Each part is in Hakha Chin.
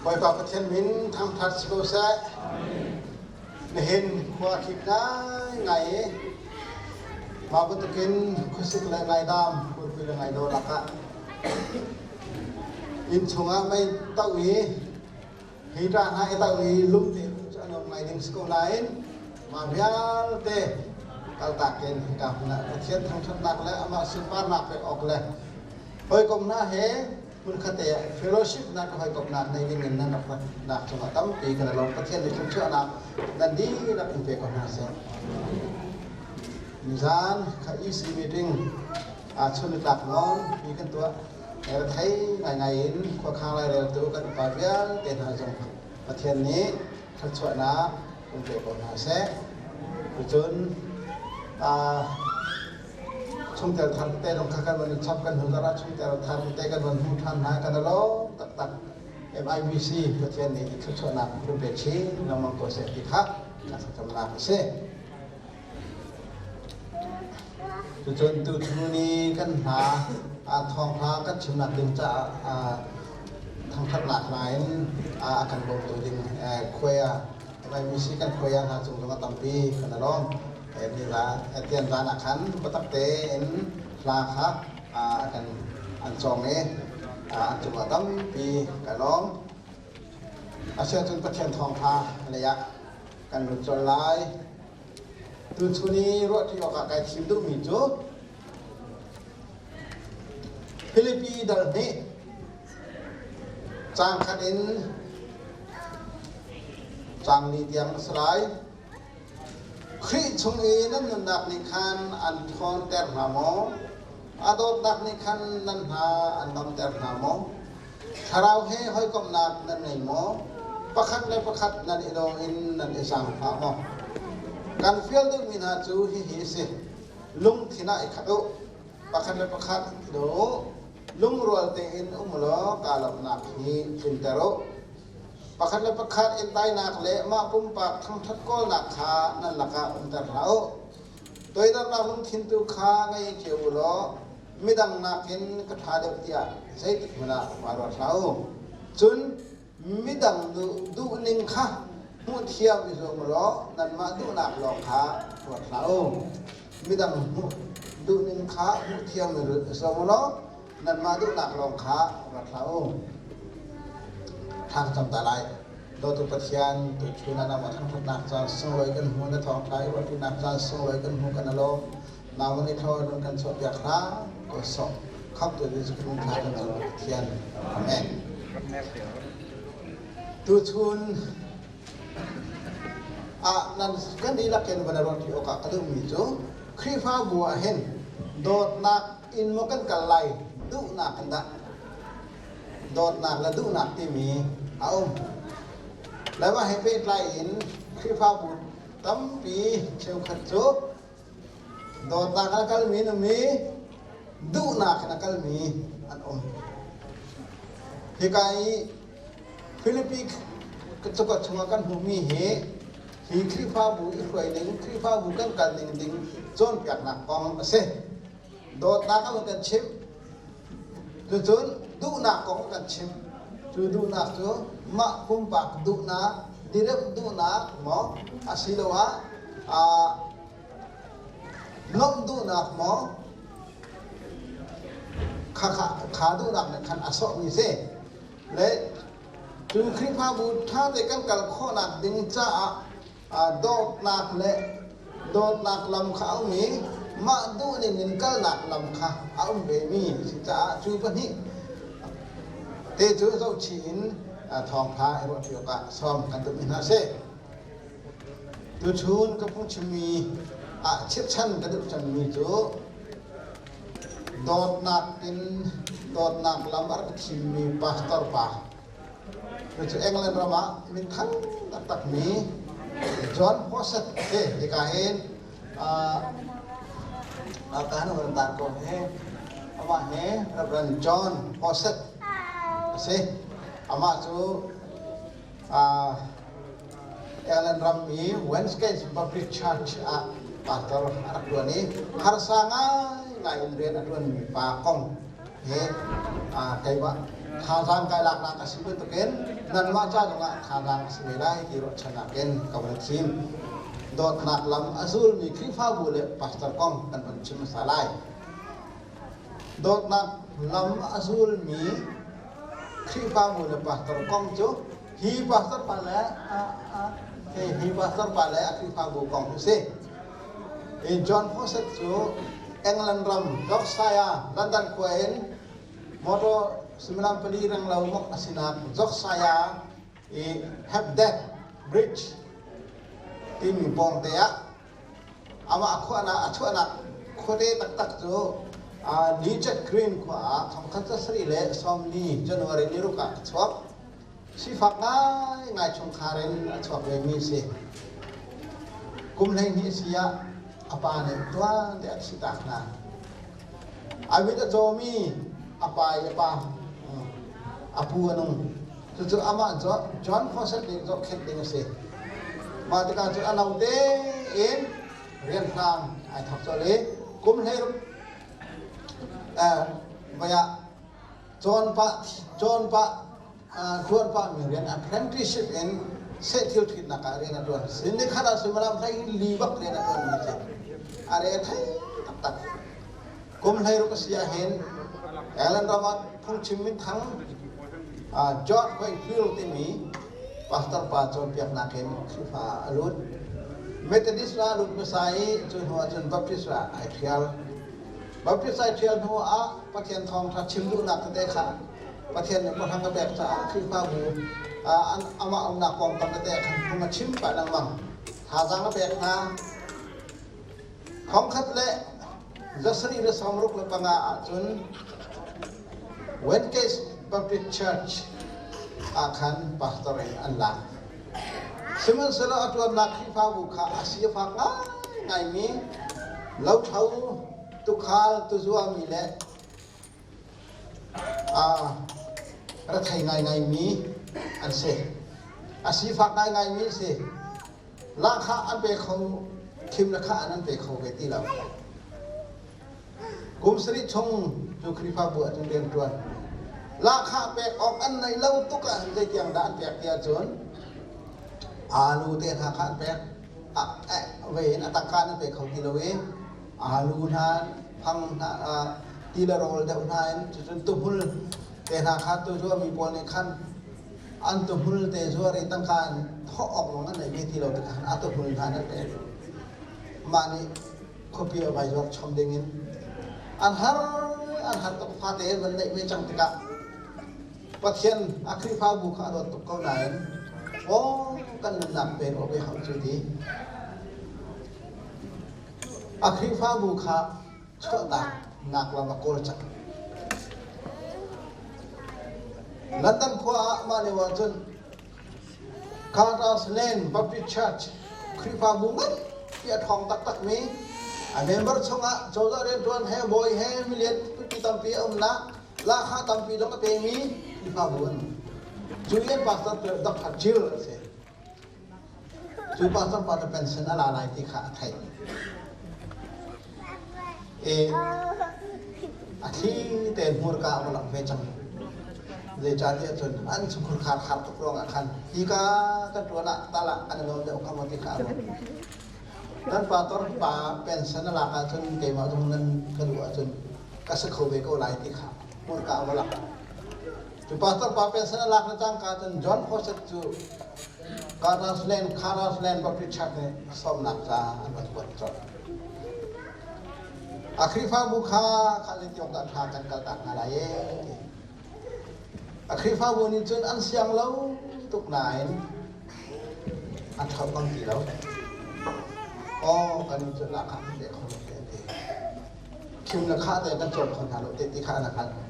Bawipa Pathian min thangṭhat si ko seh. Nihin khua khip ngaingai i mah bantukin khuasik le ngaidam furpi le ngaidaw lakah inn chungah mei toh i hi ṭah hna i toh i lum te cu a nuam ngai ding si ko nain mah vialte kaltak in hika hmun ah Pathian thangṭhatnak le amah sunparnak pek awk le hawikom hna he hmunkhat te ah fellowship nak hawikomhnak nei ding in nan rak nak cungah tampi kan i lawm. Pathian nih thluachuahnak nan dihlak in pe ko hna seh. Nizan kha EC meeting a chun tlak nawn mi kan tuah. Rethei ngaingai in khuakhang laireltu kan upa vialte hna zong Pathian nih thluachuahnak in pe ko hna seh. Cun chungtel thar tete zong kha kan van i chap kan hnu zarh ah chungtel thar tete kan van hmu ṭhan hna kan i lawm taktak. MIBC Pathian nih thluachuahnak run pe chin lengmang ko seh ti kha kan thlacamnak a si. Cucun tuchun ni kan hna thawngṭha kan chimnak ding caah thangṭhatnak hna in a kan bawmtu ding khuai ah MIBC kan khuai ah hna cung zong a tampi kan i lawm. Tian zan ah khan biatak tein hla kha a kan an cawng i an cungah tampi ka lawm. Asiahcun Pathian thawngṭha lei ah kan lut colh lai. Tuchun i ruahṭi awkah kai thim duhmi cu Filipi dal hnih caang khat in caang li tiang a si lai. Khrih chung i nan nunnak nih khan an ṭhawnter hna maw? A dawtnak nih khan nan hna an damter hna maw? Thlarau he hawikomhnak nan ngei maw? Pakhat le pakhat nan i daw in nan i zaangfah maw? Kan fial duhmi hna cu hihi a si: lungthin ah i khat u, pakhat le pakhat i daw u, lungrual tein um u law kaa lawmhnak hi tlinter u. Pakhat le pakhat inntainak le mah pumpak thangṭhat kawlnak kha nan lakah umter hlah u. Toidornak lungthin tu kha ngei cio u law midang nakin ka ṭha deuh tiah zeitik hmanh ah vaa ruat hlah u. Cun midang duhning kha hmuhthiam i zuam u law nanmah duhnak lawng kha ruat hlah u. Midang duhning kha hmuhthiam i zuam u law nanmah duhnak lawng kha ruat hlah u. Thla ka cam ta lai. Dawtu Pathian, tuchun ah nangmah thangṭhatnak caan sunglawi kan hmu, na thawngṭha i ruahṭinak caan sunglawi kan hmu, kan i lawm. Nangmah nih thlaw in kan chuahpiak hlah, ko sawh. Khamhtu Jesuh Khrih thla kan cam Pathian. Amen. Tuchun ah nan kan dihlak in van i ruahṭi awkah ka duhmi cu Khrihfabu ah hin dawtnak in maw kan kal lai duhnak in dah dawtnak le duhnak timi a um. Le mah he pehtlai in Khrihfabu tampi cheukhat cu dawtnak in a kalmi an um i duhnak in a kalmi an um. Hika i Filipi cakuat chungah kan hmuhmi hi hi Khrihfabu i hruai ding, Khrihfabu kan kal ning ding cawnpiaknak kong a si. Dawtnak a kan chimh. Cucun duhnak kong a kan chimh. Cu duhnak cu mah pumpak duhnak, diremh duhnak maw asiloah lawmh duhnak maw kha duhnak nih khan a sawhmi si. Le cu Khrihfabu ṭha te kan kal khawhnak ding caah dawtnak le dawtnak lam kha a um i mah duhning in kalnak lam kha a um vemi si caah cu pahnih te cu zohchih in thawngṭha i ruahṭi awkah sawm kan duhmi hna a si. Tuchun ka phungchimmi ah chirhchan ka duh cangmi cu dawtnak in dawtnak lam a rak thimmi pastor pa Cucu England ram ah minthang taktakmi John Fawcett te hika hin kan van tar ko hi amah hi Reverend John Fawcett a si. Amah cu England ram i Wednesday Baptist Church ah pastor a rak ṭuan i harsa ngaingai in rian a ṭuanmi pa kong he keimah Thazaang kai laknak a si bantukin nanmah ca zongah thazaang a si ve lai ti ruahchannak in ka van thim. Dawtnak lam a zulmi Khrihfabu le pastor kong kan van chim hmasa lai. Dawtnak lam a zulmi Khrihfabu le pastor kong cu hi pastor pa le hi pastor pa le a Khrihfabu kong hi si. Hi John Fawcett cu England ram Yorkshire, London khua in motor suimilam pali renglo mok a sinak Yorkshire i Hebden Bridge timi pawngte ah amah khuahnak a chuahnak khuate taktak cu Leachett Green khua ah 1970 January ni ruk ah a chuak. Sifak ngaingai chungkhar in a chuak vemi a si. Kum 12 si ah a pa nih tuan te a thihtak hna. A mit a cawmi a pa i a pa a pu a nung. Cucu amah John Fawcett nih zohkhenh ding a si. Mah tikah cun a no tein rianhrang ai thawk colh i kum 16 voi ah cawn pah cawn pah ṭuan pahmi rian apprenticeship in seh thil ṭhitnak ah rian a ṭuan. Sin ni khat ah suimilam hlei li bak rian a ṭuanmi si. A re a thei taktak. Kum 16 a si ahhin England ram ah phungchim minthang George Whitefield timi pastor pa cawnpiaknak in Khrihfa a lut. Methodist ah a lut hmasa i cu hnu ahcun Baptist ah ai ṭhial. Baptist ai ṭhial hnu ah Pathian thawngṭha chim duhnak tete kha Pathian nih pahrang a pek caah Khrihfabu amah umnak pawngkam tete khan phung a chim pah lengmang. Thazaang a pek hna. Thongkhat le 765 ahcun Wentgate Baptist Church ah khan pastor in an lak. Sihmanhsehlaw a ṭuannak Khrihfabu kha a si a fak ngaingaimi lothlo, tuukhal, tuzuami le rethei ngaingaimi an si. A sifak ngaingaimi a si. Lahkhah an pe kho, thim le khah an pe kho ve ti lo. Kum sarih chung cu Khrihfabu ah cun rian ṭuan. Lahkhah pek awk an neih lo tuk ah zeitiang dah an pek ti ahcun aalu te hna kha an pek. Vei in a tangka an pe kho ti lo i aalu hna, phang hna, ti le rawl deuh hna in cucun tuhmul te hna kha tu zuami pawl nih khan an tuhmul te zuar i tangka in thawh awk lawng an nei ve ti lo tikah a tuhmul hna an pek. Mah nih khuapi a vai zuar chom ding in an har an har tuk fate van neih ve cang tikah Pathian a Khrihfabu kha a dawt tuk ko nain aw kan nunnak pen awk i hau cu ti a Khrihfabu kha chuahtak nak lam a kawl cang. London khua ah mah lio ahcun Carter's Lane Baptist Church Khrihfabu nganpi a ṭhawng taktakmi a member chungah cozah rianṭuan he bawi he milian pipi tampi a umnak lahkhah tampi zong a pemi Khrihfabu an cu i an pastor cu Dr. Jill a si. Cu pastor pa cu pension a la lai ti kha a theih. I a thli tein hmurka a va langh ve cang. Zeicahtiah cun an chungkhur khar khar tuk ruangah khan hika kan ṭuan ah tal ah kan i nuam deuh hnga maw ti kha a ruat. Nan pastor pa pension a lak ahcun keimah zong nan ka duh ahcun ka si kho ve ko lai ti kha hmurka a va langh. Cu pastor pa pension a lak le cangka cun John Fawcett cu Carter's Lane, Carter's Lane Baptist Church nih sawmnak ca an van kuat colh. A Khrihfabu kha kha zeitiawk dah ṭha kan kaltak hna lai ee ti. A Khrihfabu nih cun an siang lo tuk nain an ṭhauh bang ti lo. Aw kan nih cun lahkhah kan pe kho lo te an ti. Thim le khah te kan cawm kho hna lo te ti kha an hngalh.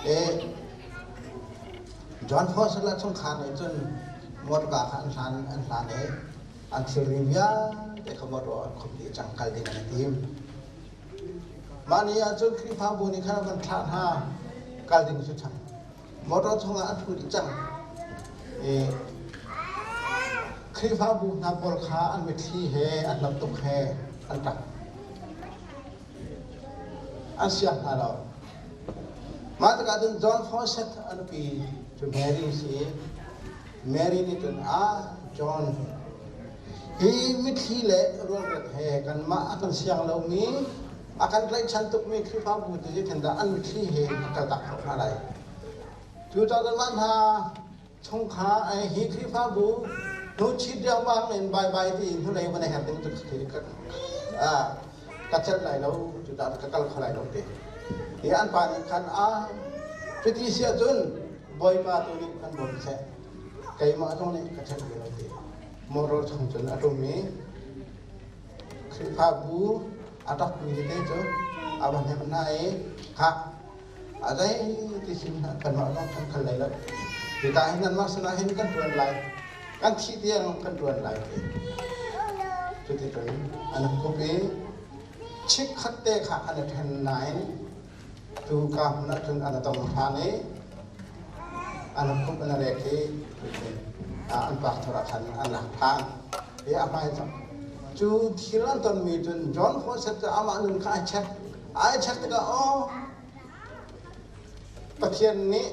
E John Foster le chungkhar nih cun motorka kha an hlan an hlan i an thilri vialte kha motor an khumh dih cang kal ding an i tim. Mah ni ahcun Khrihfabu nih khan an van thlah hna kal ding cu cang. Motor chungah an ṭhu dih cang. I Khrihfabu hna pawl kha an mitthli he an lamtuk he an ṭap. An siang hna lo. Mah tikah cun John Fawcett a nupi cu Mary a si i Mary nih cun ah John hi mitthli le rualret he kanmah a kan siang lomi a kan tlaihchan tukmi Khrihfabu cu zeitindah an mitthli he a kaltak khawh hna lai. Cucaah mah hna chungkhar hi Khrihfabu hnuchit riangmang in bye bye ti hnulei van i her ding cu ka celh lai lo cucaah ka kal kho lai lo ti. Hi an pa nih khan a cuti si ahcun Bawipa tu nih kan bawm seh keimah zong nih ka ṭhen ve lo ti. Motor chung cun a ṭum i Khrihfabu a ṭapmi tete cu a va hnemh hna i khah a zei ti sin kanmah zong kan khal lai lo. Hika hin nanmah sinah hin kan ṭuan lai. Kan thih tiang kan ṭuan lai ti. Cuticun an hup i chikkhat te kha an i ṭhen nain cu ka hmun ah cun an i tong ṭhan i an khup an rek i an pastor ah khan an lak ṭhan i a hmai cu thil an tonmi cun John Fawcett cu amah nun kha ai check ai check tikah aw Pathian nih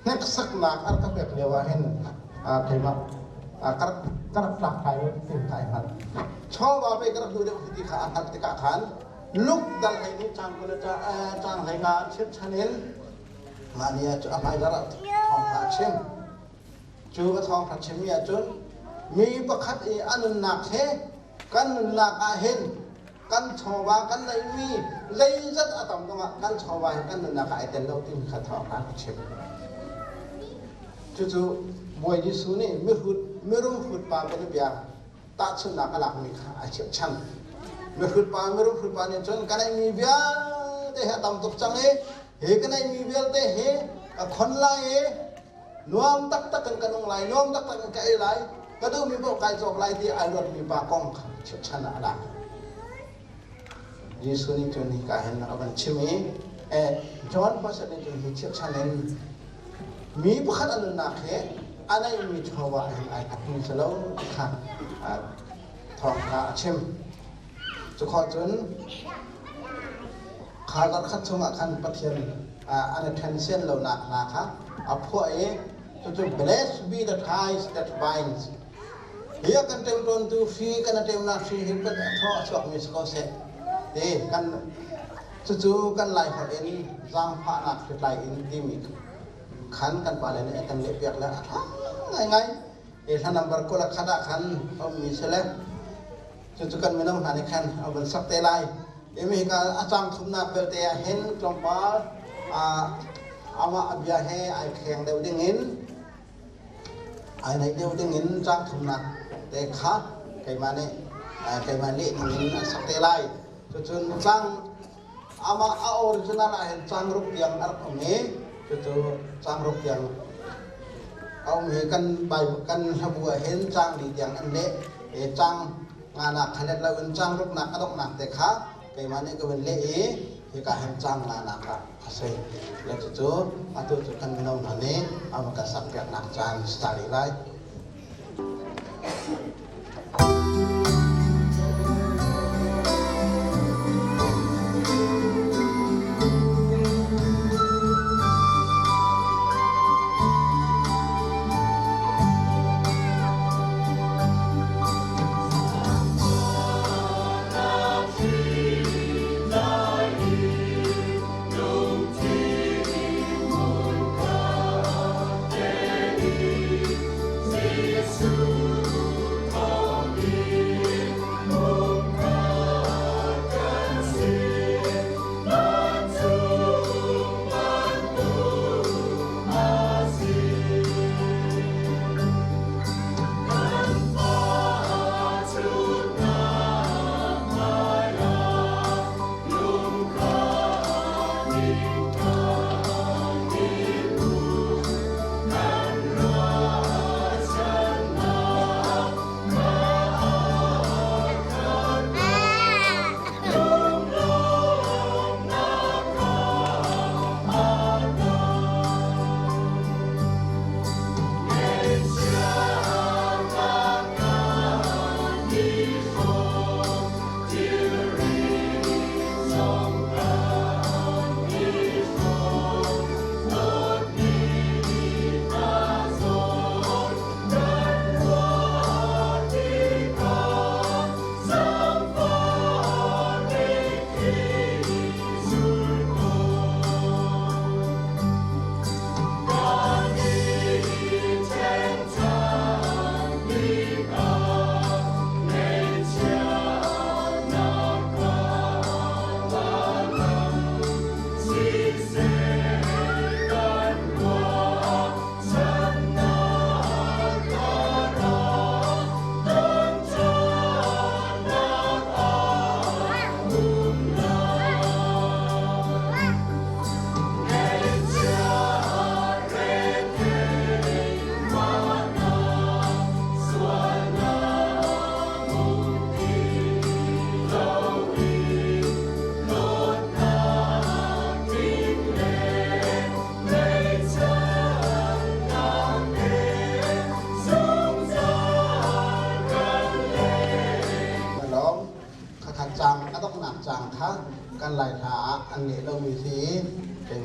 hneksaknak a rak ka pek lio ah hin keimah ka rak tlak hlai lo ti kai hngalh. Chawva pe ka rak duh deuh ti kha a hngalh tikah khan luk dal hlei nih cang kul cang hlei nga chirchan in mah ni ah cu a hmaizarh ah thawngtha a chim. Cu a thawngtha chimmi ahcun mi pakhat i a nunnak he kan nunnak ah hin kan chawva kan neihmi zeizat a tam zongah kan chawva hi kan nunnak ah ai tel lo timi kha thawngtha a chim. Cucu Bawi Jesuh nih mihrut mirum hrut pa bianabia tahchunhnak a lakmi kha a chirhchan. Mihrut pa mirum hrut pa nih cun ka neihmi vialte hi a tam tuk cang i hi ka neihmi vialte hi ka khon lai i nuam taktak in ka nung lai nuam taktak in ka ei lai ka duhmi paoh kai cawk lai ti ai ruatmi pa kong kha chirhchan ah a lak. Jesuh nih cun hika hin a van chim i John Pastor nih cun hi chirhchan in mi pakhat a nunnak he a neihmi chawva hin ai hngatmi si lo ti kha thawngtha a chim. Cukhawh cun kha zarkhat chungah khan Pathian an i ṭhen sian lonak hna kha a phuah i cucu blessed be the ties that binds hi a kan ṭemṭawntu hri kan a ṭemnak hri hi thaw a chuakmi si ko seh ti kan cucu kan lai holh in zaangfahnak hritlai in timi khan kan pale nih kan lehpiak le a ṭha ngaingai i hla number 21 ah khan a ummi si le cucu kan mino hna nih khan a vun sak te lai. Imi hika a cang thumnak belte ah hin tlawmpal amah a bia he ai kheng deuh ding in ai naih deuh ding in cang thumnak te kha keimah nih keimah leh ding in a sak te lai. Cucun cang amah a original ah hin cang ruk tiang a rak um i cucu cang ruk tiang a um hi kan Bible kan hlabu ah hin cang li tiang an leh i cang nganak kha let loin cang ruknak a donghnak te kha keimah nih ka vun leh i hika hin cang nganak ah a si le cucu atu cu kan mino hna nih a van kan sakpiaknak caan start lai.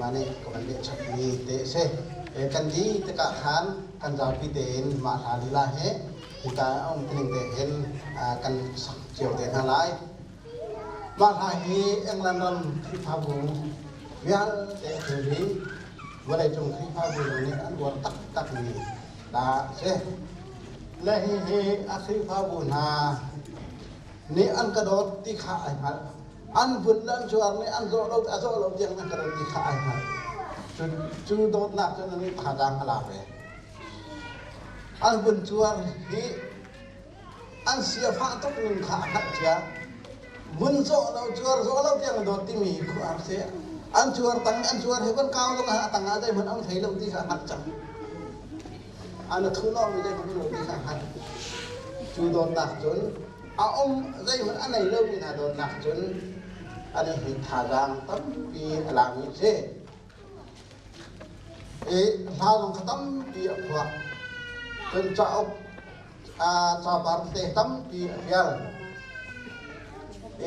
Keimah nih ka van leh chapmi te a si. Kan di tikah khan kan zapi tein mah hla lila hi hika a um tining te hin kan sak cio te hna lai. Mah hla hi England ram Khrihfabu vialte a thilri vawleicung Khrihfabu zong nih an uar taktakmi hla a si. Le hihi a Khrihfabu hna nih an ka dawt ti kha ai hngalh. An vun le an cuar nih an zawh lo a zawh lo tiang an ka dawt ti kha ai hngalh. Cu, cu dawtnak cun anih thazaang a lak ve. An vun cuar hi an siafah tuk ning kha a hngalh cia. Vun zawh lo cuar zawh lo tiang dawt timi khu ar si. An cuar tang an cuar hi van kau zong ah a tang ah zeihmanh an thei lo ti kha a hngalh cang. An a thu mi zeihmanh lo ti kha a hngalh. Cu dawtnak cun a um zeihmanh a nei lomi hna dawtnak cun an i hi thazaang tampi a lami a si. I hla zong kha tampi a phuah. Cun cauk capar te tampi a ṭial.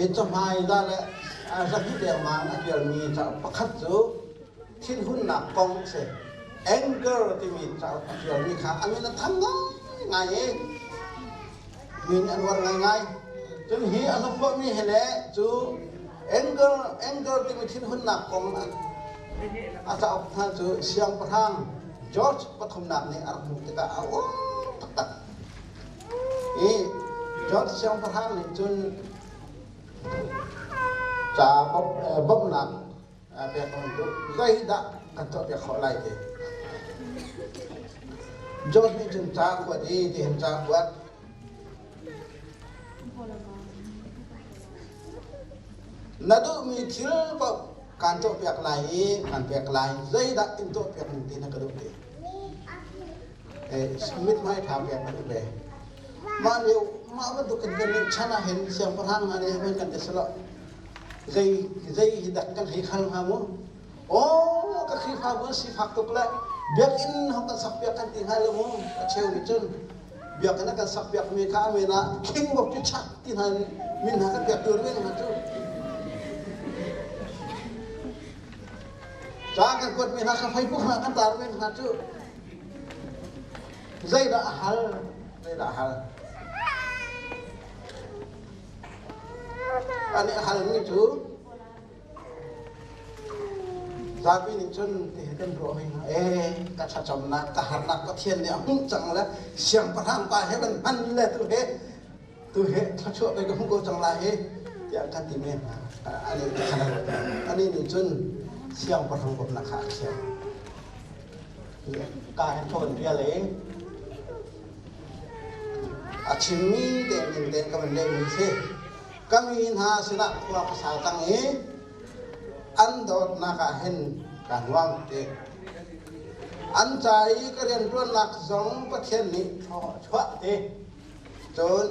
I cahmai za le zahnih dengmang a ṭialmi cauk pakhat cu thinhunnak kong a si. Anger timi cauk a ṭialmi kha a min a thang ngaingai i min an uar ngaingai. Cun hi a hlaphuahmi he le cu anger anger timi thinhunnak kong a cauk hna cu siangpahrang George pathumnak nih a rak hmuh tikah a uar taktak. I George siangpahrang nih cun ca bawmhnak pek a duh. Zeidah kan tuahpiak khawh lai ti. George nih cun ca a kuat i tihin ca a kuat. Na duhmi thil paoh kaan tuahpiak lai i kaan pek lai. Zeidah in tuahpiak ning ti na ka duh ti. Mithmai ṭha pek ka duh ve. Mah lio mah bantuk kan kan chan ah hin siangpahrang hna nih hin kan ti silo. Zei zei hi dak kan hei khal hnga mu? Aw ka Khrihfabu an sifak tuk le biakinn hong kan sakpiak kan ti hnga lo mu. A cheu nih cun biakinn a kan sakpiak mi kha a men ah King of the Chak ti hna min hna kan pek tur men hna cu. Ca kan kuat mi hna kha Facebook hna kan tar men hna cu. Zeidah a hal? Zeidah a hal? An i halmi cu zapi nih cun ti kan ruah hoi hna ee ka thlacamnak ka harnak Pathian nih a hmuh cang le siangpahrang pa he van hman le tu he tu he thluachuah pei ka hmuh ko cang lai hi tiah kan ti men hna. Ani ani nih cun siangpahrang bawmhnak kha a thiam. Ka hin thawn rial i A chimmi tein ning tein ka van lehmi si. Ka mi hna sinah khua ka sau cang i an dawtnak ah hin kaa nuam ti. An ca i ka rianṭuannak zong Pathian nih thlaw a chuah ti. Cun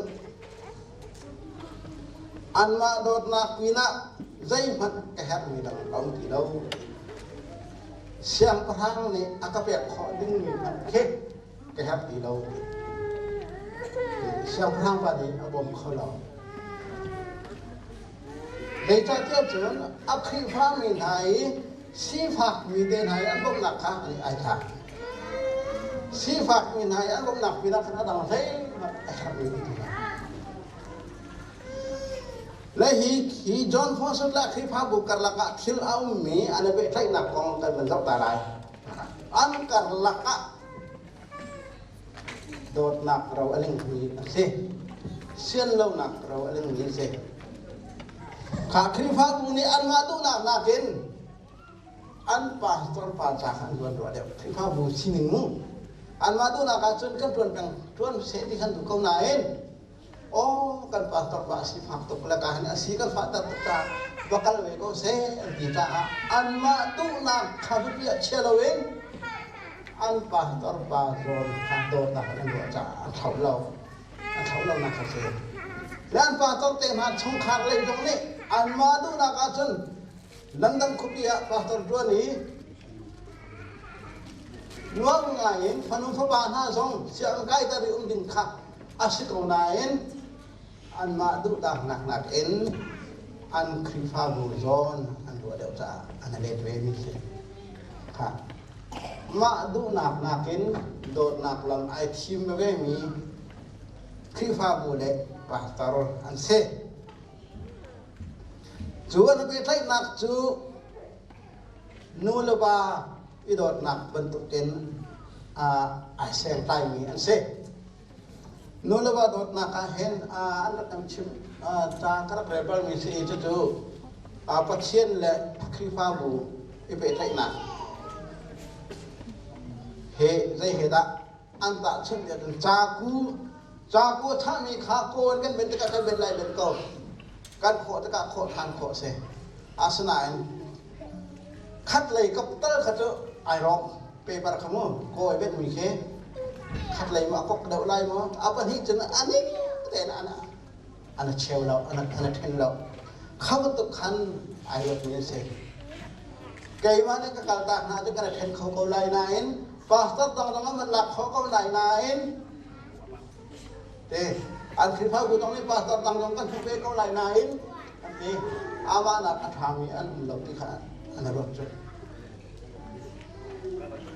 anmah dawtnak pinah zeihmanh ka herhmi dang a um ti lo. Siangpahrang nih a ka pek khawh dingmi hmanh khi ka herh ti lo. Siangpahrang pa nih a bawm kho lo. Zeicahtiah cun a Khrihfami hna i sifakmi te hna i an bawmhnak kha an ai thlak. Sifakmi hna i an bawmhnak pinah khan a dang hleihmanh a herhmi an ti lo. Le hi hi John Foster le Khrihfabu karlak ah thil a ummi an i pehtlaihnak kong kan van zoh ta lai. An karlak ah dawtnak ro a lingmi a si. Sianlonak ro a lingmi a si. Kha Khrihfabu nih anmah duhnak nakin an pastor pa ca kha an tuan rua deuh. Khrihfabu sining mu. Anmah duhnak ahcun kan tuan peng tuan seh ti kan duh ko nain aw kan pastor pa a si fak tuk le ka hin a si kan fahter tuk caah va kal ve ko seh an ti caah anmah duhnak kha biapi ah chia loin an pastor pa zawn kha dawtnak in an ruah caah a thlauh lo a thlauh lonak kha si le an pastor te hna chungkhar lei zong nih anmah duhnak ahcun London khuapi ah pastor ṭuan i nuam ngai in fanu fapa hna zong sianginn kaiter i um ding kha a si ko nain anmah duhnak nakin an Khrihfabu zawn an ruah deuh caah an let ve mi si. Kha mah duhnak nakin dawtnak lam ai thim vemi Khrihfabu le pastor an si. Cu an pehtlaihnak cu nu le va i dawtnak bantukin ai sengtlaimi an si. Nu le va dawtnak ah hin an rak kan chim ca ka rak rel balmi si i cucu Pathian le Khrihfabu i pehtlaihnak he zei he dah an tahchunh ti ahcun caku caku a thahmi kha kawl kan ben tikah kan ben lai ben ko kan khawh tikah khawh ṭhan khawh a si. Asinain khat lei kap tal kha cu ai rawk paper kha mu kawi bet mi khi khat lei mu a kok deuh lai mu a pahnih cun a ning tein an an a cheu lo an an a ṭhen lo kha bantuk khan ai ruat mi an si. Keimah nih ka kaltak hna cu kan a ṭhen kho ko lai nain pastor dangdang an lak khawh ko lai nain te an Khrihfabu zong nih pastor dang zong kan hmu ve ko lai nain an ti amah nak a ṭhami an um lo ti kha an ruat cu.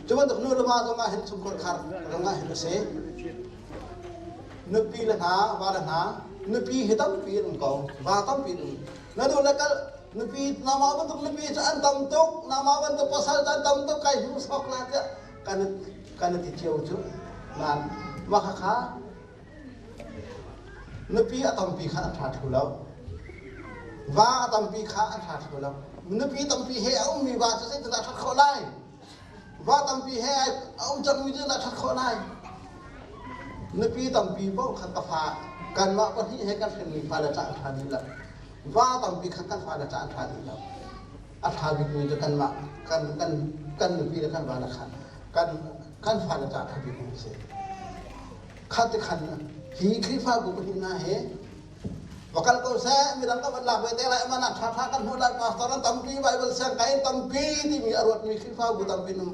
Cu bantuk nu le va zong ah hin chungkhar khar zong ah hin a si. Nupi le hna, va le hna, nupi hi tampi an um ko, va tampi an um. Na nu le kal nupi nama bantuk nupi cu an tam tuk, nama bantuk pasal cu an tam tuk kai hmu sok la tiah kan kan ti cio cu. Nan mah kha Nupi a tampi kha an ṭha thlu lo. Va a tampi kha an ṭha thlu lo. Nupi tampi he a ummi va cu zeitindah a ṭhat khawh lai? Va tampi he a um cangmi cu dah ṭhat khawh lai? Nupi tampi paoh kha ka fa kanmah pahnih he kan hrinmi fale ca an ṭha dih lo. Va tampi kha kan fale ca an ṭha dih lo. A ṭha bikmi cu kanmah kan kan kan nupi le kan vale kha kan kan fale ca a ṭha bikmi a si. Kha ti khan hi Khrihfabu pahnih hna hi va kal ko seh midang ka van lak ve te lai mana ṭha ṭha kan hmuh lai pastor an tampi Bible siang kai an tampi timi a ruatmi Khrihfabu tampi num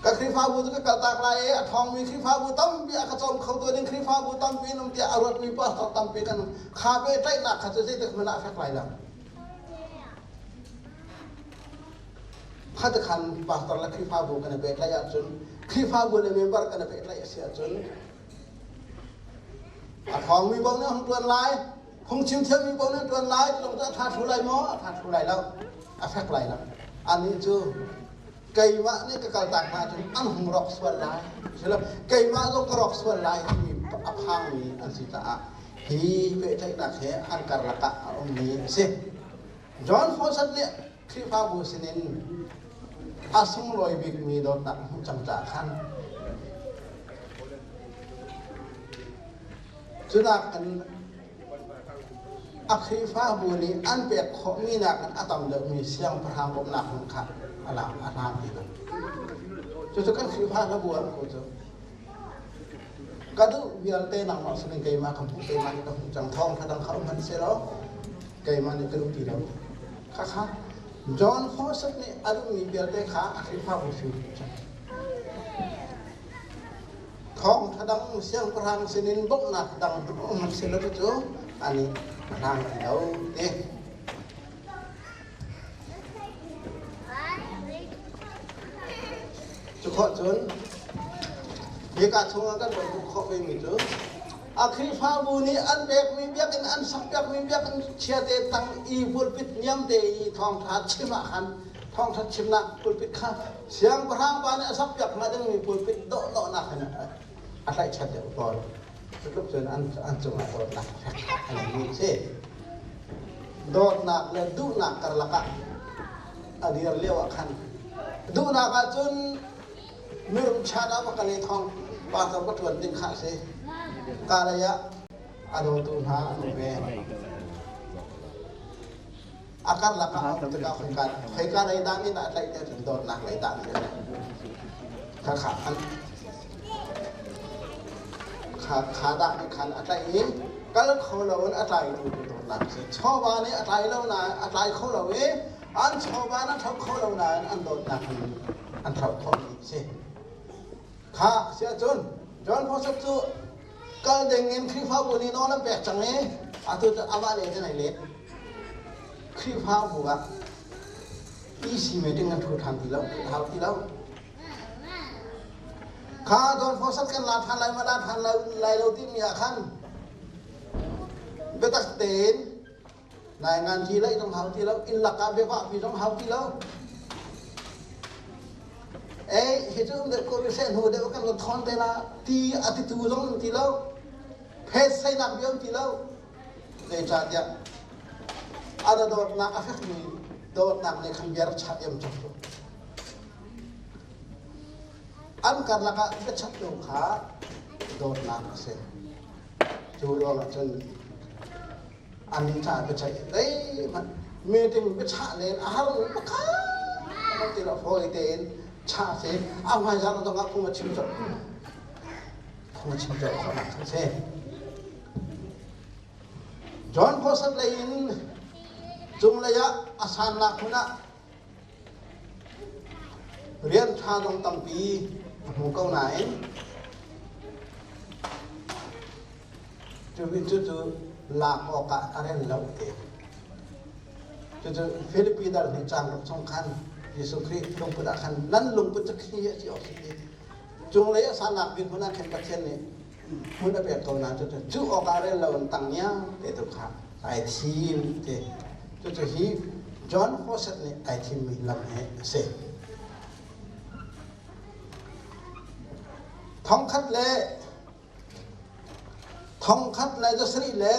ka Khrihfabu cu ka kaltak lai i a ṭhawngmi Khrihfabu tampi a ka cawm kho tu ding Khrihfabu tampi num tiah a ruatmi pastor tampi kan kha pehtlaihnak kha cu zeitik hmanh ah a fek lai lo. Khat khan pastor le Khrihfabu kan i pehtlaih ahcun Khrihfabu le member kan i pehtlaih a si ahcun a ṭhawngmi paoh nih a hung ṭuan lai, phungchim thiammi paoh nih an ṭuan lai, cu a ṭha thlu lai maw? A ṭha thlu lai lo, a fek lai lo. Anih cu keimah nih ka kaltak hna ahcun an hung rawk sual lai, keimah zong ka rawk sual lai timi a phangmi an si caah hi pehtlaihnak he an karlak ah a ummi a si. John Fawcett nih Khrihfabu sinin a sunglawi bikmi dawtnak a hmuh cang caah khan cunak in a Khrihfabu nih an pek khawhmi nakin a tam deuhmi siangpahrang bawmhnak hmun kha a lak a hlan ti lo. Cucu kan Khrihfa hlabu an ko cu. Ka duh vialte nangmah sinin keimah ka hmuh keimah nih ka hmuh cang thawng kha dang kha um hmanh selaw keimah nih ka duh ti lo. Khakha John Fawcett nih a duhmi vialte kha a Khrihfabu sin cang. Thawngṭha dang siangpahrang sinin bawmhnak dang um hmanh selaw cucu ani a hlang ti lo ti. Cu khawh cun hika chungah kan van hmuh khawh vemi cu a Khrihfabu nih an pekmi biakinn an sakpiakmi biakinn chiate tang i pulpit niamte i thawngṭha chim ah khan thawngṭha chimnak pulpit kha siangpahrang pa nih a sakpiak hnga dingmi pulpit dawhdawhnak hin a tlaihchan deuh tawn. Cu tluk cun an cungah dawtnak fek an ngei si. Dawtnak le duhnak karlak ah a dir lio ah khan duhnak ahcun mirum chan ah va kal i thong pastor va ṭuan ding kha a si. Kalay ah a dawtu hna an um ve. A karlak ah a um tikah khoika khoika lei dah nih dah a tlaih te cun dawtnak lei dah nih a tlaih. Khakha an kha kha dah nih khan a tlaih i kal kho lo in a tlaitu cu dawtnak a si. Chawva nih a tlai lo nain a tlai kho lo i an chawva an thlauh kho lo nain an dawtnak in an thlauh khawhmi a si. Kha si ahcun John Fawcett cu kal ding in Khrihfabu nih nawl an pek cang i atu cu amah le in ai let. Khrihfabu ah. PC meeting kan ṭhu ṭhan ti lo, hau ti lo. Kha Don Fawcett kan la ṭhan lai ma la ṭhan lai lo timi ah khan biatak tein nai ngan ti lai zong hau ti lo, inn lakah biavah pi zong hau ti lo. Ei, hi cu um deuh ko rih seh hnu deuh kan lo thawn te la ti a titu zong um ti lo. Phet seinak bia um ti lo. Zeicahtiah a dawtnak a fekmi dawtnak nih khan bia rak chat diam cang cu. An karlak ah biachattu kha dawtnak a si. Cu ruangah cun an caah biaceih zeihmanh meeting biachah len a har pakhat ti lo fawi tein chah si a hmaizarh zong ah phung a chim colh phung a chim colh khawhnak a si. John Fawcett lei in cunglei ah a sannak hmun ah rian ṭha zong tampi a hmu ko nain cucu lak awkah a rel lo ti. Cucu Filipi dal nih caan ruk chung khan Jesuh Khrih lungput ah khan nan lungput cu khi a si awk si ti. Cunglei a sannak bik hmun ah khin Pathian nih hmun a pek ko nain cucu cuh awkah rel lo in tang niam te tu kha ai thim ti. Cucu hi John Fawcett nih ai thimmi lam hi a si. Thongkhat le thongkhat le zasarih le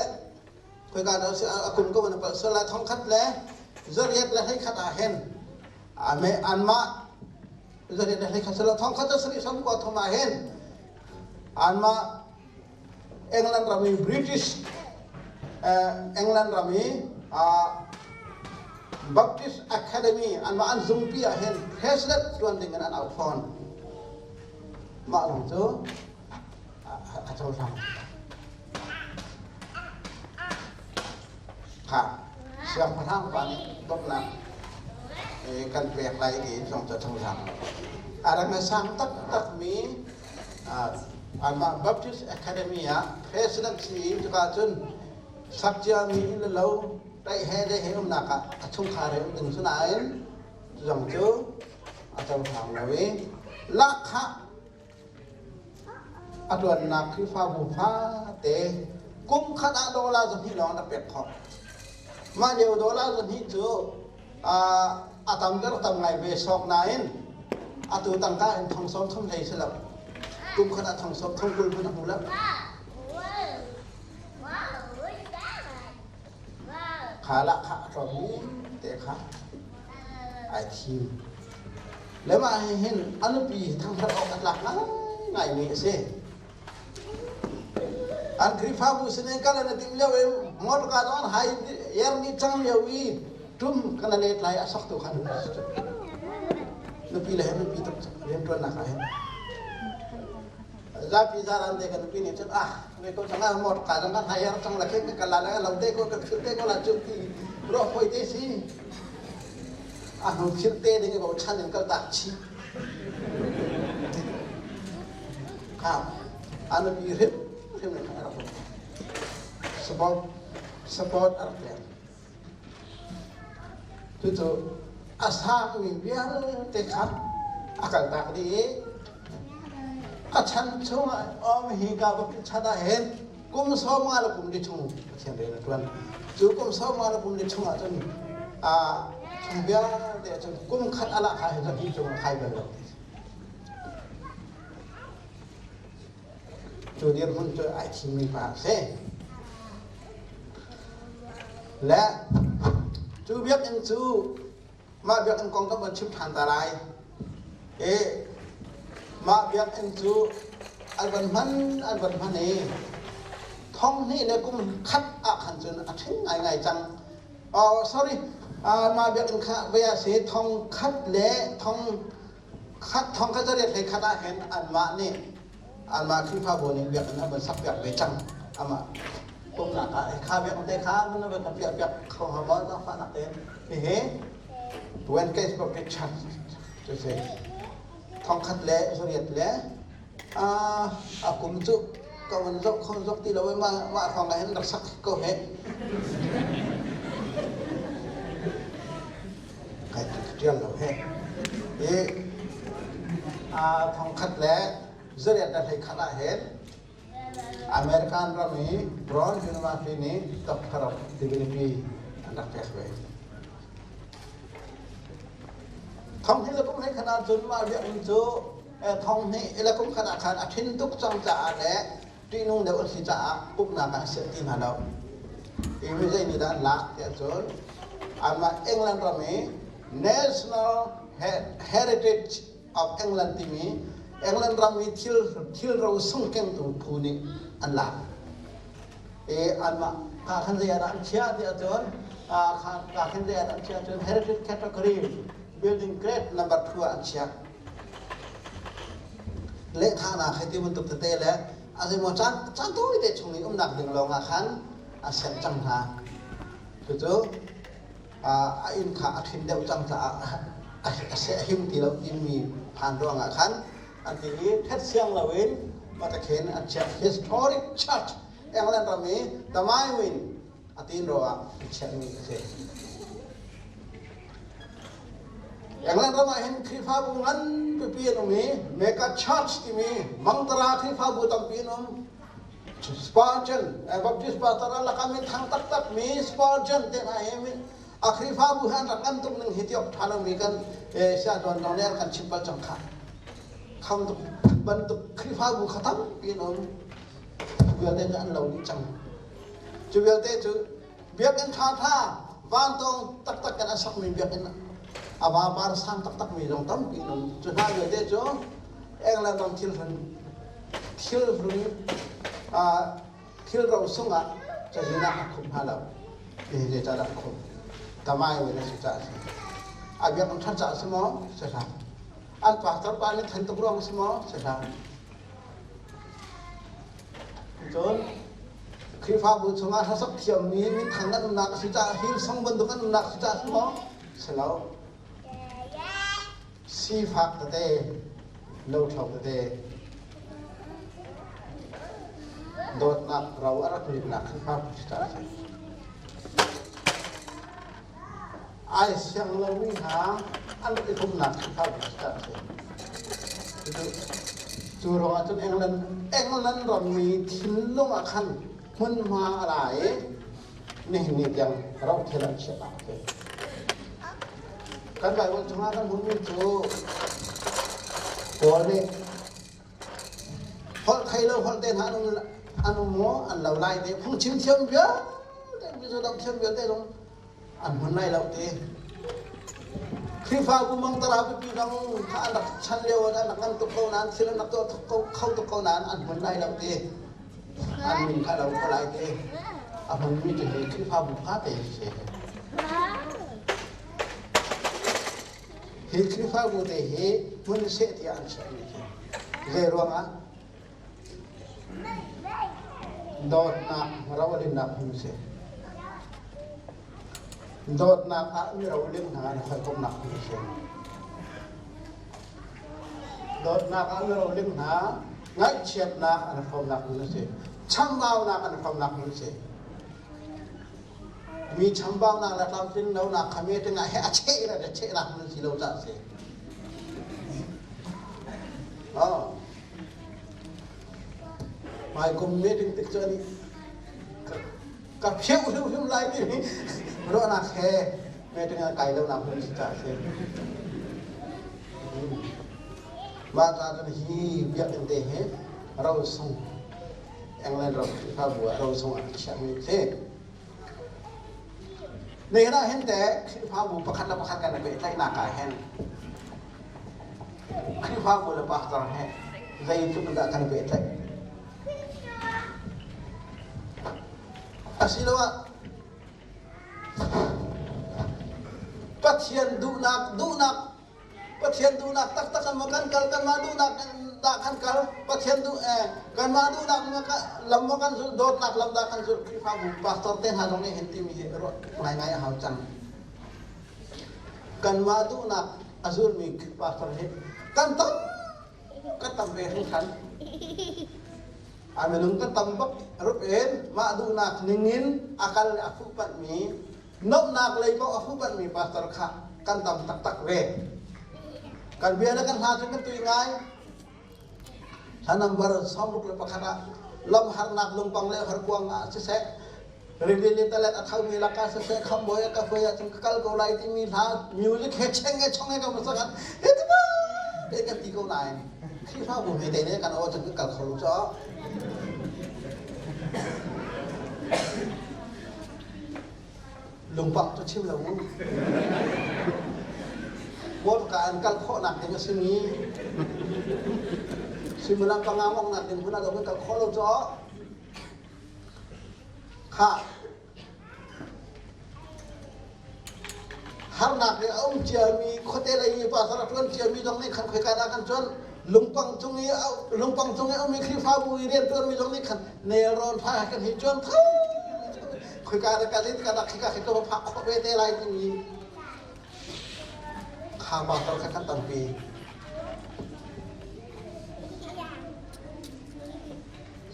khoika dah a kum ko na palh sual lai thongkhat le zariat le hleikhat ah hin anmah zariat le hleikhat silo thongkhat zasarih sawmkua thum ah hin anmah England ram i British England ram i Baptist Academy anmah an zungpi ah hin president tuan ding in an auh fawn mah lawng cu a cohlang. Kha siangpahrang pa nih bawmhnak kan pek lai ti zong cu a cohlang. A ram a sang taktakmi anmah Baptist Academy ah president si i cuka cun sakciami inn le lo tlaih he dei he umnak ah a chungkhar he um ding cu nain cu zong cu a cohlang lo i lahkhah A ṭuannak Khrihfabu fate kum khat ah dollar zahnih lawng an rak pek khawh. Mah lio dollar zahnih cu a tam le rak tam ngai ve sawk nain atu tangka in thong sawm thum hlei si lo. Kum khat ah thong sawm thong 20 hmanh a hmu lo. Kha lahkhah a tlawm te kha ai thim. Le mah hi hin a nupi hi thangṭhat awk a tlak ngaingaimi a si. An Khrihfabu sinin kal an i timh lio i motorka zong an hai er ni cang lio i tum kan a let lai a sok tu kha nupi si cu. Nupi le he nupi tuk rianṭuannak ah hin. Zapi zaran te kan nupi nih cun ah me ko cang ah motorka zong kan hai er cang la khin kan la la lo te ko kan phil te ko la cu ti ruah hoi te si. A hnu philh te ding i bochan in kaltak chih. Kha a nupi hrimhrim in a rak um. Support, support a rak pek. Cucu a sangmi vialte kha a kaltak dih i a chan chungah um hi ka va chan ah hin kum 50 le kum li chung Pathian rian a ṭuan. Cu kum 50 le kum li chung ahcun chung vialte ahcun kum khat a lahkhah hi zahnih cung a khai bal lo. Cu dirhmun cu ai thimmi pa a si. Le cu biakinn cu mah biakinn kong kan von chim ṭhan ta lai. I mah biakinn cu an van hman an van hman i thong hnih le kum khat ah khan cun a ṭhing ngaingai cang. Oh, sorry, mah biakinn kha voi ah si thong khat le thong khat thong khat zariat hlei khat ah hin anmah nih anmah Khrihfabu nih biakinn an van sak piak ve cang. Amah pumnak ah kha biakinn te kha van van piak piak kho ha maw zaangfahnak tein hihi When case Baptist Church cu si thongkhat le zariat le a kum cu ka van zoh kho zok ti lo i mah mah hrawng ah hin rak sak ko he. Ṭial lo he. I thongkhat le zariat le 11 ah hin American ram i Brown University nih Doctor of Divinity an rak pek ve. Thong hi le kum 11 ahcun mah biakinn cu thong hnih le kum khat ah khan a ṭhin tuk cang caah le ṭihnung deuh an si caah pumhnak ah a sianh ti hna lo. Hi mi zei nih dah an lak tiah cun anmah England ram i National Heritage of England timi England ram i thil thilro sung kengtu phu nih an lak. I anmah ka khan zei ah dah an chiah tiah cun ka khan zei ah dah an chiah cun heritage category building grade number 2 ah an chiah. Lehthahnak hei ti bantuk tete le a zeimaw caan caan tawite chung i umnak ding lawngah khan a serh cang hna. Cucu a inn kha a ṭhin deuh cang caah a seh a him ti lo timi phan ruangah khan an ti i ṭhet siang loin matakhen an chiah. Historic Church England ram i Tamaywin a tin ro ah an chiahmi a si. England ram ah hin Khrihfabu ngan pipi an um i Mega Church timi Mangtara Khrihfabu tampi an um. Spurgeon, Baptist pastor an lakah min thang taktak mi Spurgeon te hna hi min a Khrihfabu he an rak ngan tuk ning hi ti awk ṭha lomi kan sia tuan dong nih an kan chim bal cang kha. Kham tuk bantuk Khrihfabu kha tampi an um. Vialte cu an lo dih cang. Cu vialte cu biakinn ṭhaṭha vantawng taktak in a sakmi biakinn a vapar sang taktakmi zong tampi an um. Cu hna vialte cu England ram thilhlun thilhlun thilro sungah cazin ah a khumh hna lo. Hihi zeicahdah a khumh? Tamai in a si caah a si. A biakinn ṭhat caah a si maw? Si hlah. An pastor pa nih then tuk ruang a si maw? Si hlah. Cun Khrihfabu chungah hlasak thiammi minthang an umnak a si caah Hillsong bantuk an umnak a si caah si maw? Si lo. Sifak tete, lothlo tete, dawtnak ro a rak limnak Khrihfabu si caah a si. Ai siang lomi hna an i humnak Khrihfabu si caah a si. Cu ruangah cun England, England rammi thinlung ah khan hmunhma a la i nihin ni tiang rothil an chiahnak a si. Kan Baibal chungah kan hmuhmi cu Paul nih holh thei lo holh te hna an um maw an lo lai te phungchim thiam vialte mizo dang thiam vialte zong an hmun lai lo ti Khrihfabu mangtara pipi zong kha an rak chan lio ah an rak ngan tuk ko nain thil an rak tuah kho tuk ko nain an hmun lai lo ti an min kha lo ko lai ti a hmunmi cu hi Khrihfabu fate si. Hi Khrihfabu te hi hmun seh tiah an chiahmi khi zei ruangah dawtnak rolinnak hmun si. Dawtnak ah mi roling hna an hawikomhnak hmun si. Dawtnak ah mi roling hna ngaihchiatnak an hrawmnak hmun si. Chambaunak an hrawmnak hmun si. Mi chambaunak le tlamtlin lonak kha meeting ah he a cheh le a chehnak nan si lo caah a si. Oh. Hmaikum meeting tik cu ani ka phiu hrimhrim lai timi ruahnak he meeting ah kai lonak hmun si caah a si. Mah ca cun hi biakinn te hi ro sung England ram Khrihfabu ah ro sung ah a chiahmi a si. Nihin ah hin teh Khrihfabu pakhat le pakhat kan i pehtlaihnak ah hin Khrihfabu le pastor he zeitluk in dah kan i pehtlaih? Asiloah Pathian duhnak duhnak Pathian duhnak taktak in maw kan kal kanmah duhnak dah kan kal Pathian duh eh kanmah duhnak lam maw kan zulh dawtnak lam dah kan zulh Khrihfabu pastor te hna zong nih hin timi hi ruah ngaingai a hau cang kanmah duhnak a zulmi pastor hi kan tam kan tam ve hringhran a minung kan tam bak rup in mah duhnak ningin a kal a fuhpanh mi nomhnak lei paoh a fuhpanh mi pastor kha. Kan tam taktak ve. Kan bia le kan hla cu kan tui ngai. Hla number 61 ah lam harnak lungpang le horkuang ah siseh, rili le talet a thomi lakah siseh, khambawi a ka hruai ahcun ka kal ko lai timi hla music he cheng he chong he kan sakan he tiba te kan ti ko nain Khrihfabu hmete nih kan aw cun kan kal kho lo caw. Lungpang cu chim lo u. Motorka an kal khawhnak ding a simi suimilam panga ngoknak ding hmun ah kan kal khawh lo caw. Khah Harnak nih a um ciami khuate lei i pastor a ṭuan ciami zong nih khan khoika dah kan ṭuan? Lungpang cung i lungpang cung i ummi Khrihfabu i rianṭuanmi zong nih khan nelrawn hla kan hei ṭuan tho. Khoika dah kal in ka dah khika khi ka va phak khawh ve te lai timi kha pastor kha kan tampi.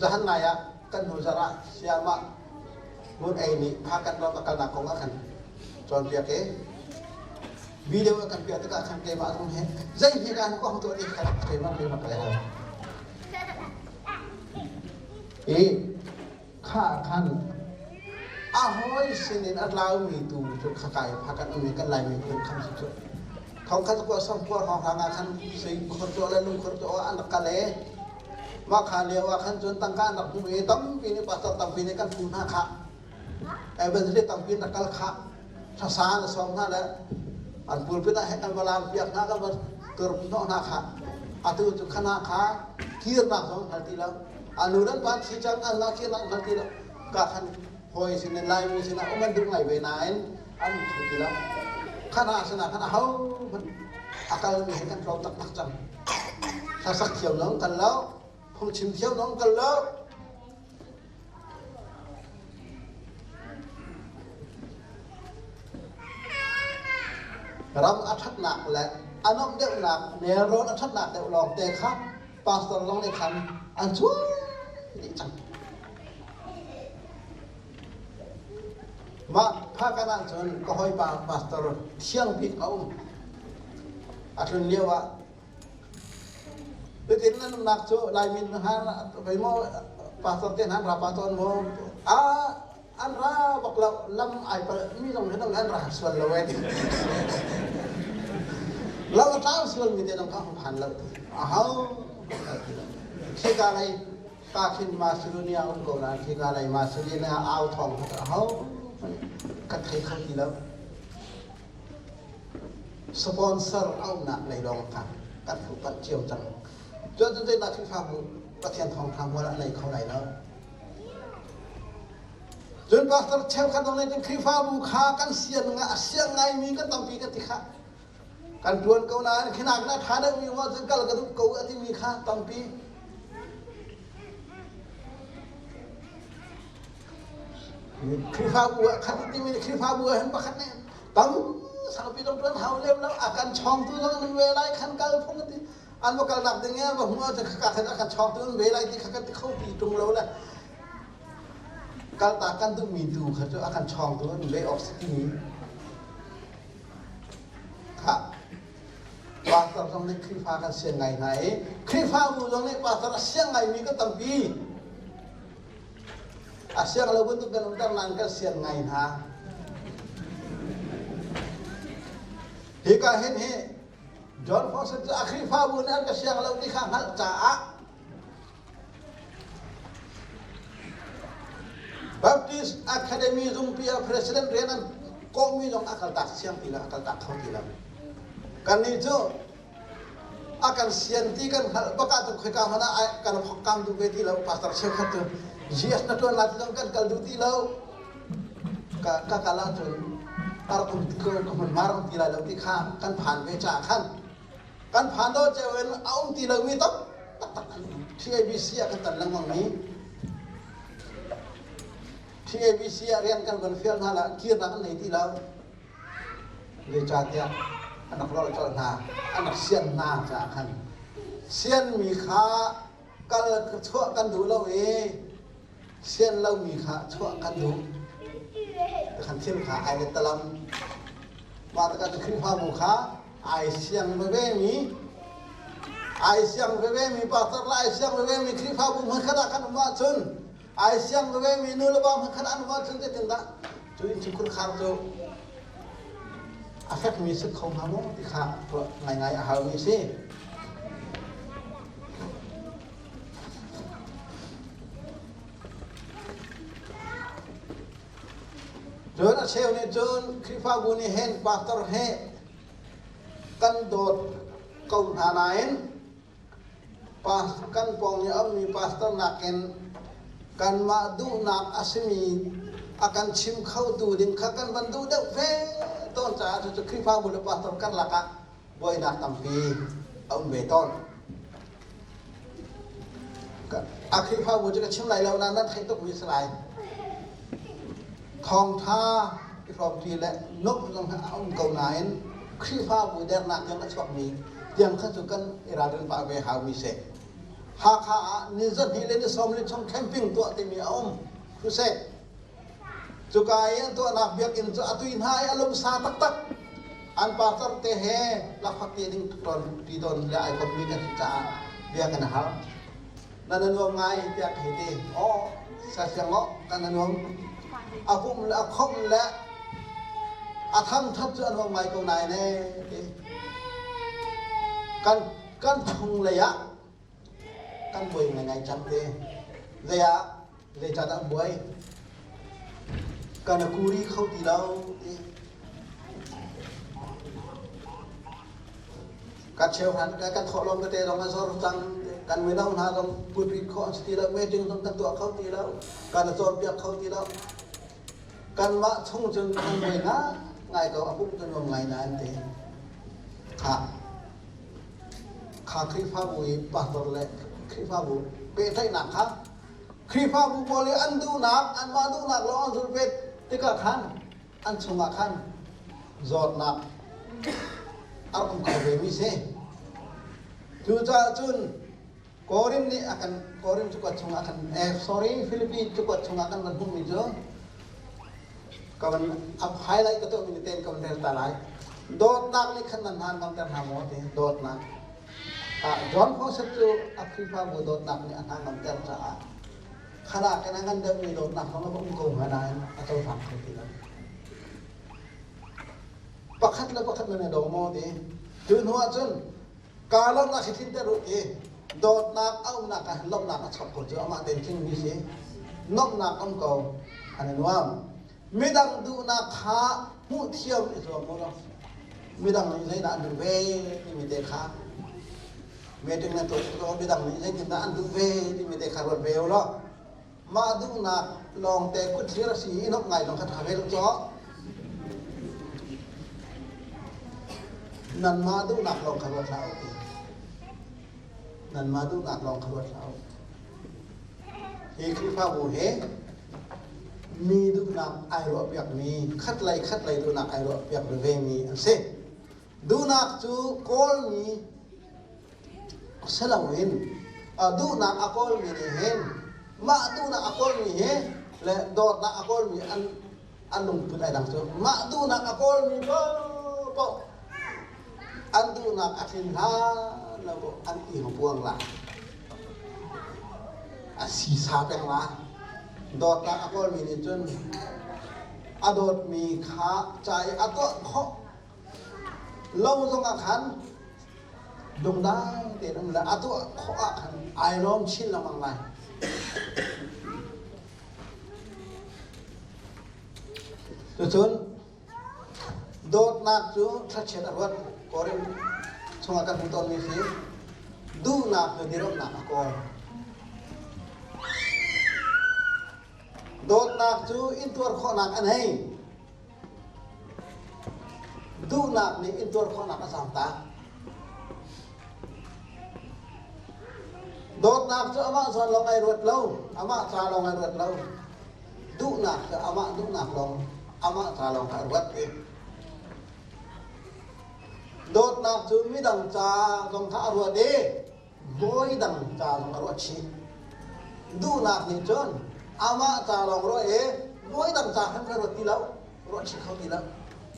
Zahan nai ah kan hnu zarh ah sayamah Ngun Ei nih Phakanh ram a kalnak kong a kan cawnpiak i video a kan piah tikah khan keimah zong hi zei hi kan kong tuah ti kha keimah keimah ka hal. I kha khan a hawi sinin a tlaumi tu cu khakai Phakanh ummi kan Laimi phun khan si cu thong khat kua sam kua hrawng hrang ah khan sui khor cawh le lung khor cawh an rak kal i Mah kha lio ah khan cun tangka an rak hmuh i tampi nih pastor tampi nih kan phu hna khah. Evangelist tampi in rak kal khah. Thlasa an sawm hna le an pulpit ah kan va lam piak hna kan va tur hnawh hna khah. Atu cu khana kha kirnak zong hngal ti lo. Anu nan pa thi cang an la kirnak hngal ti lo. Ka khan hawi sin in Laimi sinah um an duh ngai ve nain an thu ti lo. Khana sinah khan aho hmanh a kalmi he kan tlawm taktak cang. Hlasak thiam zong kan lo, phungchim thiam zong kan lo. Ram a ṭhatnak le a nuamh deuhnak, nelrawn a ṭhatnak deuh lawngte kha pastor zong nih khan an cuai dih cang. Mah phakan ahcun ka hawipa pastor thiang bik a um. A tlun lio ah Bitin nan umnak cu Laimi han vei maw pastor te han ra pa tawn maw a an ra bak lo lam ai pal mi zong hin an ra sual lo eh lo a tlau sual mi te dong kha hung phan lo a hau khika lei ka khin Macedonia um ko na khika lei Macedonia au thong a hau ka thei kho ti lo Sponsor a umnak lei lawng kha kan fuhpanh cio cang. Cun zeidah Khrihfabu Pathian thawngṭha hmual a nei kho lai lo. Cun pastor cheukhat zong nih cun Khrihfabu kha kan sian nga a siang ngaimi kan tampi kan ti kha. Kan ṭuan ko nain khinak na ṭha deuhmi um ahcun kal ka duh ko a timi kha tampi. Khrihfabu ah khat timi Khrihfabu ah hin pakhat nih tam saupi dong tuan hau lem lo a kan chawngtu zong an ve lai khan kal phung ti an va kalnak ding e va hmu ah ka khan a kan chawngtu an ve lai ti kha kan ti kho ti tung lo le kalta kan duhmi tu kha cu a kan chawngtu an ve awk si timi kha pastor zong nih Khrihfa kan siang ngai hna i Khrihfabu zong nih pastor a siang ngaimi kan tampi A siang lo bantuk kan umter nain kan sian ngai hna. Hika hin hi John Fawcett cu a Khrihfabu nih an ka siang lo ti kha hngalh caah Baptist Academy zungpi ah president rian an kawhmi zong a kaltak siang ti lo, a kaltak kho ti lo. Kannih cu a kan sian ti kan hngalh bak ahcun khoika hmanh ah kan kam duh ve ti lo. Pastor cheukhat cu GS na ṭuan lai ti zong kan kal duh ti lo. Ka ka kal ahcun a rak um ko ka hmunhma rak um ti lai lo ti kha kan phan ve caah khan kan phan do ceu in a um ti lomi tak taktak an um. TABC ah kan tan lengmang mi TABC ah rian kan van fial hna la kirnak an nei ti lo. Zeicahtiah an rak lawlh colh hna, an rak sian hna caah khan sianmi kha kal chuah kan duh lo i sian lomi kha chuah kan duh. Khan thil kha ai let talam. Mah tikah cu Khrihfabu kha ai siang veve mi ai siang veve mi pastor le ai siang veve mi Khrihfabu hmunkhat ah kan um ahcun ai siang veve mi nu le pa hmunkhat an um ahcun zeitindah cu innchungkhur khar cu a fekmi si kho hnga maw ti kha ruah ngaingai a haumi a si. Cun a cheu nih cun Khrihfabu nih hin pastor he kan dawt ko hna nain kan pawng i a ummi pastor nakin kanmah duhnak a simi a kan chim khotu ding kha kan van duh deuh ve tawn caah cucu Khrihfabu le pastor karlak ah buainak tampi a um ve tawn. A Khrihfabu cu ka chim lai lo nain nan theih tukmi si lai. Thawngṭha i hrawmṭi le nuamh zong a um ko nain Khrihfabu dernak tiang a chuakmi tiang kha cu kan i ralrin pah ve haumi si. Hakha ah ni zahnih le ni sawm li chung camping tuah timi a um. Crusade. Cuka i an tuahnak biakinn cu a tui hna i a lumsa taktak. An pastor te he lakphak ti ding ton ti ton le ai kommi kan si caah bia kan hal. Nan a nuam ngai tiah ka hei ti. Aw, sa siang aw, kan a nuam. A pum le a khom le a thangthat cu a nuam ngai ko nain ee ti. Kan kan chung lei ah kan buai ngaingai cang ti. Zei ah Zeicahdah an buai? Kan a kuri kho ti lo ti. Kan cheuhran kan thawhlawm tete zong a zor cang. Kan mino hna zong pulpit khawh an si ti lo, meeting zong kan tuah kho ti lo, kan i cawnpiak kho ti lo. Kanmah chung cun an buai ngai ko, a pum cu nuam ngai na an ti. Kha kha Khrihfabu i pastor le Khrihfabu pehtlaihnak kha Khrihfabu pawl i an duhnak, anmah duhnak lawng an zulh ve tikah khan an chungah khan zawtnak a rak um kho vemi si. Cucaah cun Korin nih a kan Korin cakuat chungah khan eh sorry Philippi cakuat chungah kan van hmuhmi cu ka van a highlight ka tuahmi ni tein ka van rel ta lai. Dawtnak nih khan nan hna ngamter hna maw ti dawtnak. John Fawcett cu a Khrihfabu dawtnak nih a hna ngamter caah khanak in a ngan deuhmi dawtnak zong a va um ko hnga nain a cohlang kho ti lo. Pakhat le pakhat nan i daw maw ti? Cu hnu ah cun kaa lawmhnak hi tlinter u ti dawtnak a umnak ah hin lawmhnak a chuak ko cu amah tein tlingmi si. Nuamhnak um ko an i nuam. Midang duhnak kha hmuh thiam i zuam u law midang nih zeidah an duh ve timi te kha meeting nan tuah tik midang nih zeitindah an duh ve timi te kha ruat ve u law mah duhnak lawngte kut thlir a si i nuamh ngai zong kha ṭha ve lo caw. Nanmah duhnak lawng kha ruat hlah u ti. Nanmah duhnak lawng kha ruat hlah u. Hi Khrihfabu hi mi duhnak ai ruahpiakmi, khatlei khatlei duhnak ai ruahpiak vevemi an si. Duhnak cu kawlmi si loin duhnak a kawlmi nih hin mah duhnak a kawlmi hi le dawtnak a kawlmi an an lungput ai dang cu mah duhnak a kawlmi paohpaoh an duhnak a tlin hlan lo an ing puang la a sisa peng la dawtnak a kawlmi nih cun a dawtmi kha ca i a tuah khawh lo zongah khan lungdai tein um le a tuah khawh ah khan ai lawm chin lengmang lai. Cucun dawtnak cu thlachiat a ruat Korin chungah kan hmuh tawnmi si duhnak cu dirhnak a kawl. Dawtnak cu intuar khawhnak a nei. Duhnak nih intuar khawhnak a zaangtak. Dawtnak cu amah zawn lawng ai ruat lo, amah ca lawng ai ruat lo. Duhnak cu amah duhnak lawng, amah ca lawng kha a ruat i dawtnak cu midang ca zong kha a ruat i bawi dang ca zong a ruat chih. Duhnak nih cun amah ca lawng ruah i bawi dang ca khan ka ruat ti lo, ruat chih kho ti lo.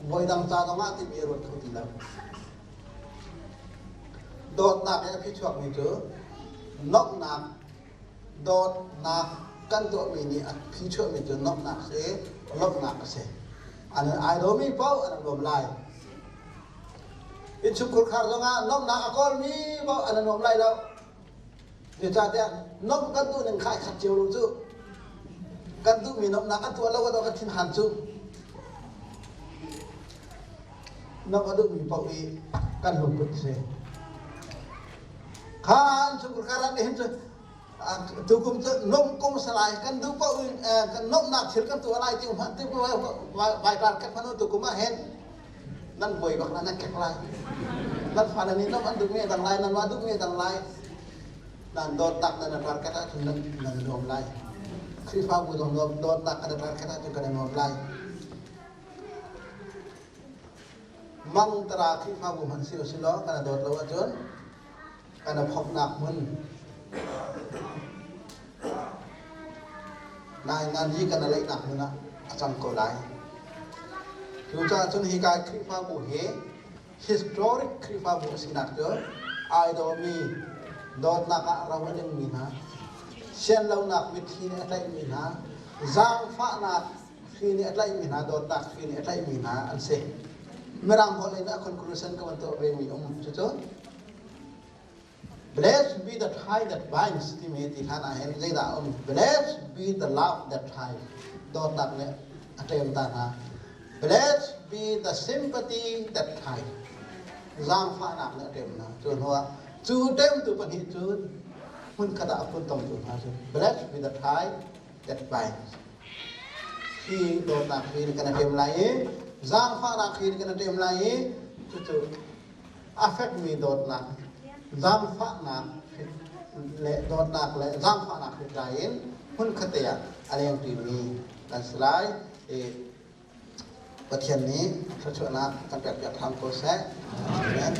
Voidang ca zongah timi a ruat kho ti lo. Dawtnak i a phichuakmi cu nomhnak, dawtnak kan tuahmi nih a phichuahmi cu nomhnak si, lawmhnak a si. An ai dawmi paoh an nuam lai. Innchungkhar khar zongah nomhnak a kawlmi paoh an nuam lai lo. Zeicahtiah nomh kan duh ning kha ai khat cio lo cu. Kan duhmi nomhnak an tuah lo ah kan thinhan cu. Nomh a duhmi paoh i kan lungput si. Kha innchungkhar khar ah nihin cu tukum cu nomh kum salai kan duh paoh in kan nomhnak thil kan tuah lai ti hmanh ti vai tar kan hman tukum ah hin nan buai bak nan kek lai nan fale nih nom an duhmi a dang lai nan mah duhmi a dang lai nan dawtnak nan target ahcun nan nan nuam lai Khrihfabu zong dawtnak kan target ahcun kan i nuam lai mangtara Khrihfabu hmanh si usilaw kan dawt lo ahcun kan i phomhnak hmun nainganzi kan i leihnak hmun ah a cang ko lai. Cucaah cun hika Khrihfabu hi historic Khrihfabu a sinak cu ai dawmi dawtnak ah ro a dingmi hna, sianlonak mitthli nih a tlaihmi hna, zaangfahnak hri nih a tlaihmi hna, dawtnak hri nih a tlaihmi hna an si. Mirang holh in a conclusion ka van tuah vemi um cucu Blessed be the tie that binds timi ti hlan ah hin zeidah a um? Blessed be the love that ties. Dawtnak nih a ṭem ta hna. Blessed be the sympathy that ties. Zaangfahnak nih a ṭem hna. Cu hnuah cu ṭemtu pahnih cu hmunkhat ah a funtomtu hna cu blessed be the tie that binds. Hi dawtnak hi kan a ṭem lai i zaangfahnak hi kan a ṭem lai i cucu a fekmi dawtnak, zaangfahnak le dawtnak le zaangfahnak hritlai in hmunkhat ah a lengṭimi kan si lai. I Pathian nih thluachuahnak kan pekpiak hram ko seh. Amen.